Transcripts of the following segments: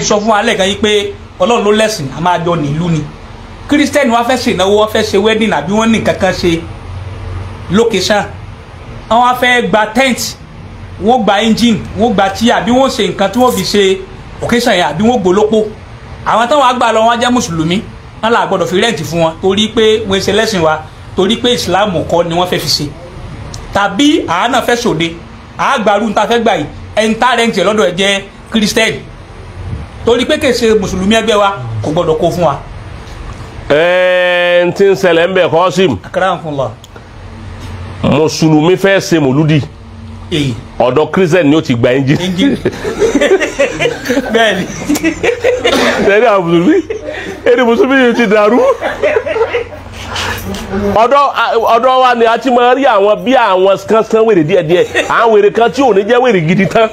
Sọ fún alẹ́ kan yìí pé Ọlọ́run ló lẹ́sìn, a máa jọ nílùú ni. Kírísítẹ́nì wá fẹ́ ṣènáwó, wọ́n fẹ́ ṣe wedding àbí wọ́n ní nǹkan kan ṣe location, wọ́n wá fẹ́ gba tent, wọ́n gba engine, wọ́n gba chair, àbí wọ́n ṣe nǹkan tí wọ́n fi ṣe occasion yẹn, àbí wọ́n gbólópó. Àwọn táwọn àgbà lọ wọ́n jẹ́ mùsùlùmí, wọ́n là gbọ́dọ̀ fi rẹ́ǹtì fún wọn torí pé wọ́n ṣe lẹ́sìn wa, torí pé ìsìláàmù kọ́ ni wọ́n fẹ́ fi ṣe. Tàbí àánà fẹ́ ṣòde, àgbàrú ta fẹ́ gbà yìí, ẹni tá rẹ́ǹtì lọ́dọ̀ ẹ jẹ́ kírísítẹ́nì, torí pé kèsè mùsùlùmí ẹgbẹ́ wa kò gbọ́dọ̀ kó fún wa. Ẹ̀ẹ́n tí ń ṣẹlẹ̀ ń bẹ̀ Kọ́sìm. Akramakumullah. Mùsùlùmí fẹ́ ṣe mòlúdì, ọ̀dọ̀ kírísítẹ́nì ni ó ti gba ẹ́ńjìnì. Bẹ́ẹ̀ni. Sẹ́ni àwọn mùsùlùmí, ẹni mùsùlùmí yìí ti dàrú. Ọ̀dọ̀ wa ni a ti máa rí àwọn bí àwọn kankan wèrè díẹ̀díẹ̀, àwọn wèrè kan tí ò ní jẹ́ wèrè gidi tán.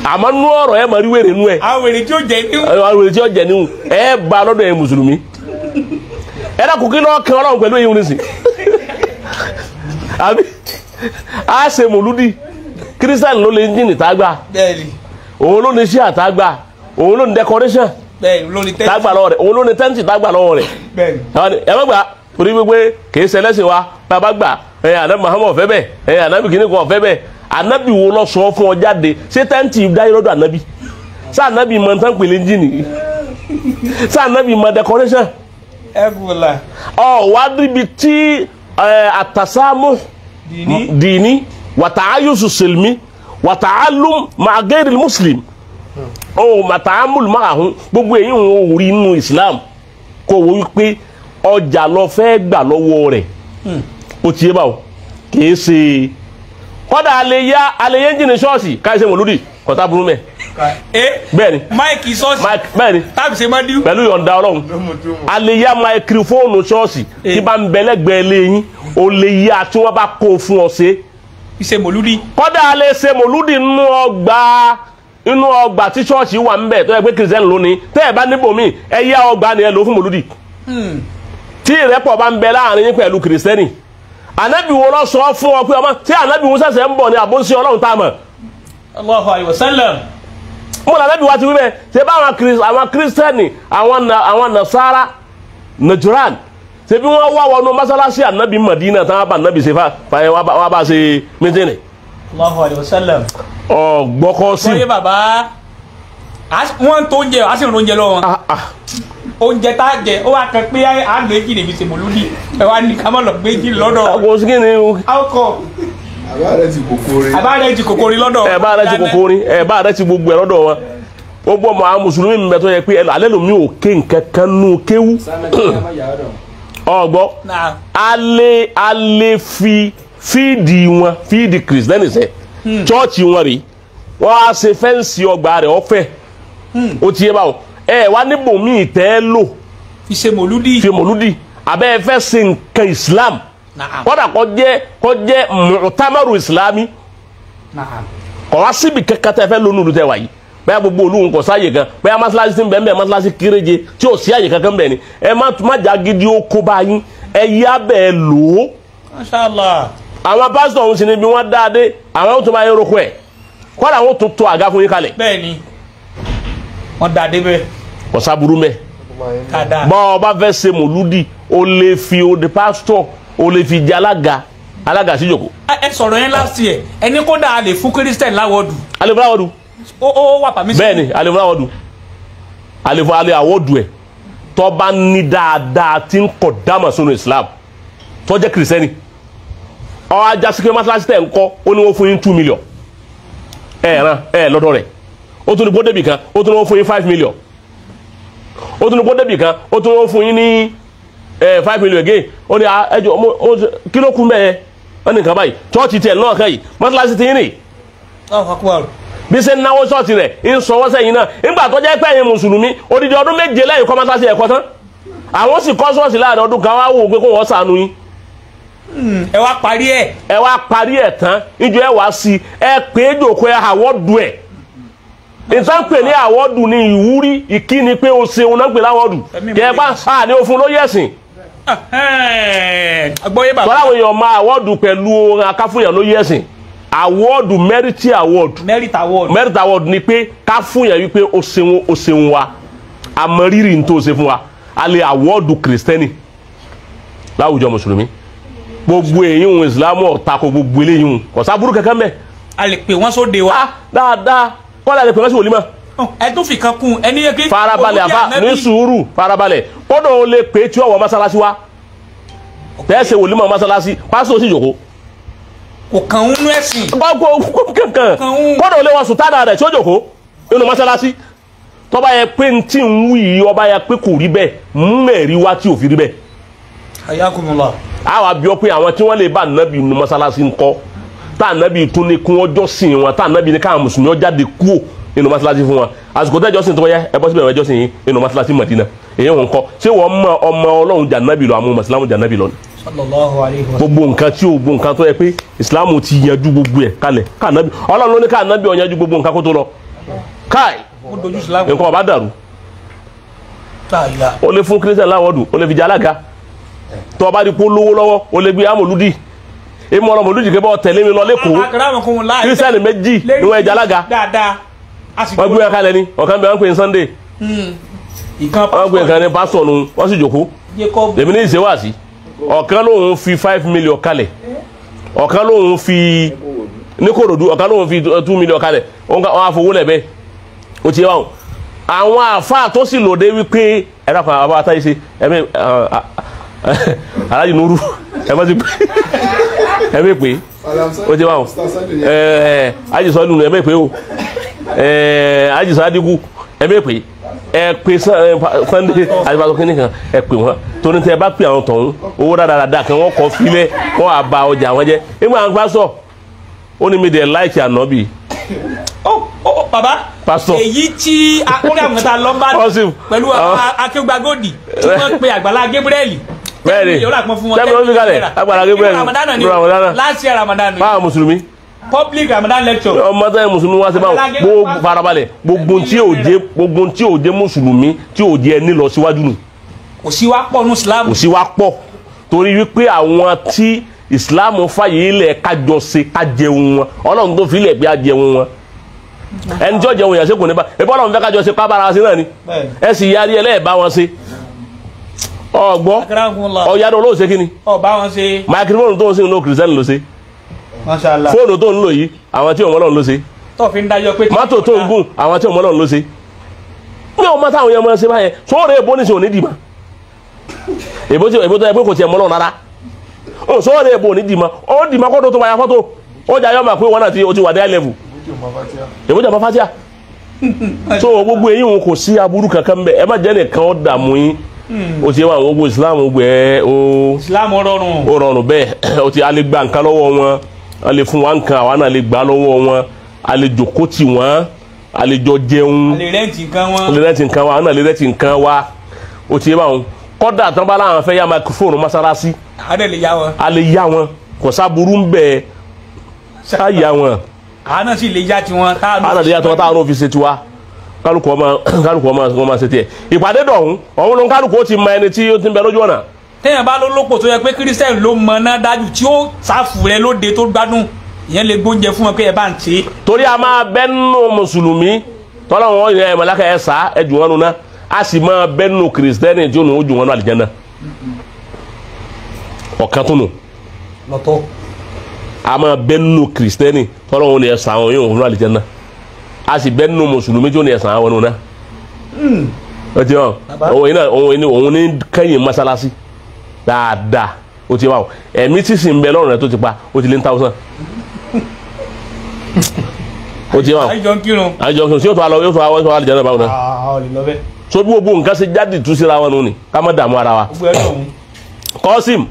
Àmọ́ nú ọ̀rọ̀ ẹ máa rí wèrè nú ẹ. Àwọn wèrè tí ó jẹ níhùn. Àwọn wèrè tí ó jẹ níhùn, ẹ bá lọ́dọ̀ ẹ mùsùlùmí. Ẹ dákun kí lọ́ọ́ kan Ọlọ́run pẹ̀lú èyí nísìn. Àbí a ṣe mòlúdì, kírísítẹ́nì ló lè ẹ́ńjìnì tá a gbà, òun ló ní iṣẹ́ àtàgbà, òun ló ní decoration tágbà lọ́wọ́ rẹ̀, òun ló ní tẹ́ǹtì tágbà lọ́wọ́ rẹ̀. Ẹ má gbà torí wípé kìí ṣe ẹlẹ́sìn wa, bàbá gbà ẹ ànábì Muhammad ọ̀fẹ́ bẹ́ẹ̀, ẹ ànábì kìíní kan ọ̀fẹ́ bẹ́ẹ̀. Ànábì wo lọ sọ fún ọ jáde? Ṣé tẹ́ǹtì dáyé lọ́dọ̀ ànábì? Ṣé ànábì mọ tán pèlè ẹ́ńjìnì? Ṣé ànábì mọ decoration? Ọ wá níbi tí àtàsámù dìní wàtàáyùsù sèlmí wàtàálùm màgẹ́rì muslim ó màtàámùl máàhún, gbogbo èyí ń wò rí inú Islam kò wò wípé ọjà lọ fẹ́ gbà lọ́wọ́ rẹ̀. Ó ti yé báwo kìí ṣe kọ́dà àlèyá àlèyé ẹ́ńjìnì ṣọ́ọ̀ṣì káyọ̀ ṣe mọ̀lúdì kọ́tà burú mẹ́. Bẹ́ẹ̀ni máìkì ṣọ́ọ̀ṣì bẹ́ẹ̀ni tàbí ṣe máa dín pẹ̀lú yọ̀ǹda Ọlọ́run àlèyá máìkìrìfóònù ṣọ́ọ̀ṣì tí bá ń bẹ̀lẹ́gbẹ̀ẹ́ lẹ́yìn ó lè yá tí wọ́n bá kó fún ọ ṣe. Ṣe mọ̀lúdì. Kọ́dà lè ṣe mọ̀lúdì nínú ọgbà tí ṣọ́ọ̀ṣì wà ń bẹ̀ tó yẹ pé kìrìsìtẹ́nì lónìí, tẹ́ ẹ bá níbòmí ẹ yá ọgbà ni ẹ lò fún mọ̀lúdì. Tí ìrẹ́pọ̀ bá ń bẹ láàrin yín pẹ̀lú kìrìsìtẹ́nì, ànábì wo ló sọ fún ọ pé ọmọ tí ànábì wo ṣẹ̀ṣẹ̀ ń bọ̀ ni àbó ń ṣe Ọlọ́run tá a mọ̀. Allahu alayhi wa sallam. Mo là ànábì wa ti wí bẹ́ẹ̀, ṣe bá àwọn kìrìsìtẹ́nì àwọn nàṣàrà Nàìjíríàn ṣe bí wọ́n wá wọnú mọ́sálásí ànábì Madina tán bá ànábì ṣe fàyẹ wọ́n bá ṣe mítìnì. Allahu alayhi wa sallam. Ọ̀gbọ́kọ́ sí. Sọ́yẹ́ bàbá wọ́n tó oúnjẹ a sì ń oúnjẹ lọ́wọ́ wọn. Oúnjẹ tá a jẹ ó wá kan pé a gbé jì níbi ṣèmọ̀lúdì ẹ wá ní ká má lọ gbé jì lọ́dọ̀. Àgbo sí kí ni. Akọ. Àbá rẹ ti kòkó rí. Àbá rẹ ti kòkó rí lọ́dọ̀. Ẹ bá rẹ ti kòkó rí, ẹ bá rẹ ti gbogbo ẹ lọ́dọ̀ wọn. Gbogbo ọmọ àwọn mùsùlùmí mi bẹ tó yẹ pé alẹ́ lomi ò ké nǹkan kan nù kéwú. Ọgbọ́ alẹ́ fi fíìdì wọn fíìdì kìrìsìtẹ́nì sẹ́ chọ́ọ̀chì wọn rí wọ́n á ṣe fẹ́ǹsì ọgbà rẹ̀ ọ̀fẹ́ ó ti yé báwo ẹ wá níbòmíì tẹ́ ẹ lò fi ṣe mòlúdì fi mòlúdì àbẹ́ ẹ fẹ́ ṣe nǹkan Islam kọ́dà kó jẹ́ mùtámẹ́rù ìsìlámì kọ́ wá síbi kankan tẹ́ fẹ́ lónú olùtẹ̀ wáyé bẹ́ẹ̀ gbogbo olóhùn kò sáàyè kan bẹ́ẹ̀ mọ́sálásí ti ń bẹ́ẹ̀ mọ́sálásí kéréje tí ò sí àyè kankan bẹ́ẹ̀ ni ẹ má jà gidi ó kó bá yín ẹ yá bẹ́ẹ̀ lò ó. Mashallah. Àwọn pásítọ̀ ọ̀hún sì ni bí wọ́n dá a dé àwọn tó máa ń roko ẹ̀ kọ́dà àwọn tó to àga fún yín kalẹ̀. Bẹ́ẹ̀ni wọ́n dá a dé bẹ́ẹ̀. Kò sábúrú mẹ́. Bọ́ ọ bá fẹ́ ṣe mòlúdì o lè fi odi pásítọ̀ o lè fi jẹ alága alága síjòkó. Ẹ sọ̀rọ̀ yẹn last year ẹni kódà a lè fún kírísítẹ̀n láwọ́dù. A lè fún láwọ́dù. Ó wà pàmí sí. Bẹ́ẹ̀ni a lè fún láwọ́dù a lè fún alẹ́ àwọ́dù ẹ̀ tó bá ní dáadáa tí ń kọ̀ dáàmà sínú Islam tó jẹ́ kìrìsìtẹ́nì ọ ajásí pé mọ́sálásí tẹ̀ ń kọ́ ó ní wọ́n fún yín 2 million ẹ̀ ràn ẹ̀ lọ́dọ̀ rẹ̀ ó tún ní kó débì kan ó tún ní wọ́n fún yín 5 million ó tún ní kó débì kan ó tún ní wọ́n fún yín ní 5 million again ó ní ẹjọ́ kí ló kún bẹ́ẹ̀ wọ́n ní nǹkan báyìí chọ́ọ̀chì tiẹ̀ náà kan yìí mọ́sálásí ti yín nì bí ṣe ń náwó ṣọ́ọ̀ṣì rẹ̀ ń sọwọ́ sẹ́yìn náà nígbà tó jẹ́ pé ẹ̀yin mùsùlùmí odidi ọdún méje lẹ́yìn kọ́ mọ́sálásí ẹ̀kọ́ tán àwọn sì kọ́ ṣọ́ọ̀ṣì láàrin ọdún kan wá wò pé kó wọ́n ṣàánú yín. Ẹ wá parí ẹ̀. Ẹ wá parí ẹ̀ tán ìjọ ẹ wá sí ẹ pé jòkó ẹ àwọ́dù ẹ̀ ìtàn pè ní àwọ́dù ní ìwúrí ìkíni pé o ṣeun náà pè láwọ́dù kẹ ẹ bá a ní o fún lóye ẹ̀sìn. Agbóyè bàbá. Tọ́lá àwọn èèyàn máa àwọ́dù pẹ̀lú akáfúnyàn lóye ẹ̀sìn. Awọ́ọ̀dù merit award. Merit award. Merit award ni pé ká fún yẹn wípé o ṣeun o ṣeun wa, àmọrírì ní tó ṣe fún wa. A lè awọ́ọ̀dù kìrìsìtẹ́nì láwùjọ mùsùlùmí. Gbogbo èyí ń ìsìlámù ọ̀tako gbogbo eléyìí ń kò sábúrú kankan mẹ́. A lè pè wọ́n sóde wa. Dáadáa kọ́lá lè pè wọ́n sí wòlímọ̀. Ẹ tún fi kan kún ẹni yẹ kí. Farabalẹ̀ àfa ní sùúrù farabalẹ̀ kọ́dọ̀ ó lè pè tí ọ̀wọ́ mọ́sálásí wa tẹ́sẹ̀ wòlímọ̀ mọ́sálásí pásítọ̀ sì jòkó. Kò kàn ń nú ẹ̀sìn. Kankan kọ́dọ̀ ó lè wọ sùtánà rẹ̀ tí ó jòkó nínú mọ́sálásí. Tọ́ba yẹ pé ń tí ń wí yìí ọba yẹ pé kò rí bẹ́ẹ̀ mú ẹ̀rí wá tí ò fi rí bẹ́ẹ̀. Ayakumullah. Àwa bí ọ pé àwọn tí wọ́n lè bá nàbì nínú mọ́sálásí ńkọ́ tá nàbì tún ní kí wọ́n jọ́sìn wọn tá nàbì ní káwọn mùsùlùmí ó jáde kúò nínú mọ́sálásí fún wọn àsìkò tẹ́jọ́ sìn tó yẹ ẹ bọ́ síbẹ̀ wọ́n jọ́sìn yín nínú mọ́sálásí Mọ̀dínà èyí wọn kọ́ ṣé wọ́n mọ ọmọ Ọlọ́run jà nàbì lọ àwọn mùsùlùmí jà nàbì lọ ni. Sallallahu alayhi wa sallam. Gbogbo nǹkan tí o gbogbo nǹkan tó yẹ pé ìsìlámù ti yanjú gbogbo ẹ̀ kalẹ̀ ká nàbì Ọlọ́run ló ní ká nàbì ó yanjú gbogbo nǹkan kó tó lọ káì nǹkan ọba dàrú. Ó lè fún kírísítẹ̀ láwọ́dù ó lè fi jẹ alága tó o bá di kó lówó lọ́wọ́ ó lè gbé amòlúdì èmi ọ̀rọ̀ mòlúdì kébọ̀ tẹ̀lé mi lọ lẹ́kọ̀ọ́ kírísítẹ̀nì méjì ni wọ́n ẹja alága wọ́n gbé wọn kalẹ̀ ni ọ̀kan bẹ wọ́n pè ní Sunday wọ́n gbé nǹkan ní pásítọ̀ nu wọ́n sì jòkó èmi ní ìṣèwàsí ọ̀kan lòun fi 5 million kalẹ̀ ọ̀kan lòun fi ní Kòròdú ọ̀kan lòun fi 2 million kalẹ̀ wọ́n á fowó lẹ̀ bẹ́ẹ̀ ó ti yẹ wọn àwọn àáfàá tó sì lòdì wípé ẹ̀rọ kan àbá àtàyè ṣe ẹ̀mí Alhaji Nuru ẹ̀ mọ́ sí pé ẹ̀mí pé ó ti báwọn ẹ̀ẹ́ Alhaji Sọ́lù ẹ̀mí pé o ẹ̀ẹ́ Alhaji Sadiku ẹ̀mí pé ẹ pé Sunday àtibátọ kínní kan ẹ pè wọn torí tẹ ẹ bá pè àwọn tọ̀hún owó dáadáa kan wọn kọ filẹ̀ wọn à ba ọjà wọn jẹ nígbà wọn bá sọ ó ní mi dẹ̀ láìkì ànábì. Ó bàbá Pastor. Èyí tí akórí àwọn ta lọ bá pẹ̀lú akéwàgòdì tí wọ́n pe Àgbàlá Gabriel. Bẹ́ẹ̀ni tẹ́mi ló fi kalẹ̀ Àgbàlá Gabriel Ramadan ni last year Ramadan ni báwa mùsùlùmí public Ramadan lecture. Ọmọ tẹ́ mùsùlùmí wá sí báwọn gbogbo farabalẹ̀ gbogbo tí ò jẹ́ gbogbo tí ò jẹ́ mùsùlùmí tí ò jẹ́ ẹni lọ síwájú nù. Kò sí wá pọ̀ nù Islam. Kò sí wá pọ̀ torí wípé àwọn tí Islam fàyè ilẹ̀ kájọ ṣe kájẹun wọn Ọlọ́run tó fi ilẹ̀ pé ajẹun wọn ẹni tí ó jẹun yàn ṣe kò ní bá ebi Ọlọ́run fẹ́ kájọ ṣe kábàárà sí náà ni ẹ sì yarí ẹlẹ́ẹ̀bá wọn ṣe ọgbọ́ ọ̀yàdọ̀ olóò ṣe kí ni máikrófóònù tó ń sìn ló kìrìsìtẹ́nì ló ṣe fóònù tó ń lò yìí àwọn tí òun Ọlọ́run ló ṣe mọ́tò tó ń gùn àwọn tí òun Ọlọ́run ló ṣe ní ọmọ táwọn yẹn máa ṣe báyẹn sóòrè èbó ní sè òní dìímà èbó tó yẹ pé kò tiẹ̀ mọ́ Ọlọ́run rárá sóòrè èbó òní dìímà ó dìímà kó tó máa ya fọ́tò ó jà yọ mà pé wọn náà ti wà dé level èbó jàmbá fatia so gbogbo eyín òun kò sí aburú kankan bẹ́ẹ̀ ẹ má jẹ́ nìkan ó dààmú yín o ti wá àwọn gbogbo Islam gbẹ o Islam rọrùn ó rọrùn bẹ́ẹ̀ o ti a lè gba nǹkan lọ́wọ́ wọn a lè fún wa nǹkan àwa náà lè gbà lọ́wọ́ wọn a lè jòkó tì wọ́n a lè jọ jẹun a lè rẹ́ǹtì nǹkan wọn a lè rẹ́ǹtì nǹkan wa a náà lè rẹ́ǹtì nǹkan wa o ti wá wọn kọ́dà tán bá láwọn fẹ́ yá máikrófóònù mọ́sálásí a lè yá wọn a lè yá wọn kò sáburú ń bẹ ká yá wọn a náà sì lè yá tiwọn a náà lè yá tiwọn táwọn náà fi ṣe tiwa kálukú ọmọ kálukú ọmọ ọmọ ṣe tiẹ̀ ìpàdé dọ̀hún ọ̀hún ló ń kálukú ó ti mọ ẹni tí ó ti ń bẹ lójú ọ̀nà. Téèyàn bá ló lóko tó yẹ pé kírísítẹ́nì ló mọ náà dájú tí ó sáfù rẹ lóde tó gbádùn ìyẹn lè gbóúnjẹ fún wọn pé ẹ bá ń ṣe. Torí a máa bẹ́ nù mùsùlùmí tọ́lá wọn yẹ mọ̀láka ẹ sá ẹ jù wọn nù ná a sì máa bẹ́ nù kírísítẹ́nì tí ó nù ó jù wọn nù àlìjánnà ọ̀kan tó nù. Lọ́tọ̀. A máa bẹ́ nù kírísítẹ́nì tọ́lá wọn yẹ sá wọn yóò nù àlìjánnà a sì bẹ nínú mùsùlùmí tí ó ní ẹ̀sán àwọn ọ̀nà ó ti hàn òun ní kẹ́yìn mọ́sálásí dáadáa ó ti wà ó ẹ̀mí tí sì ń bẹ lọ́rùn rẹ̀ tó ti pa ó ti lé 1,000 ó ti wà ó àjọ kírun àjọ kírun sí yóò tó alọ yóò tó àwọn yóò tó alìjẹ́ náà báwọn náà so bí gbogbo nǹkan ṣe jáde tú síra wọn nù ni ká má dààmú ara wa Kọ́sìm.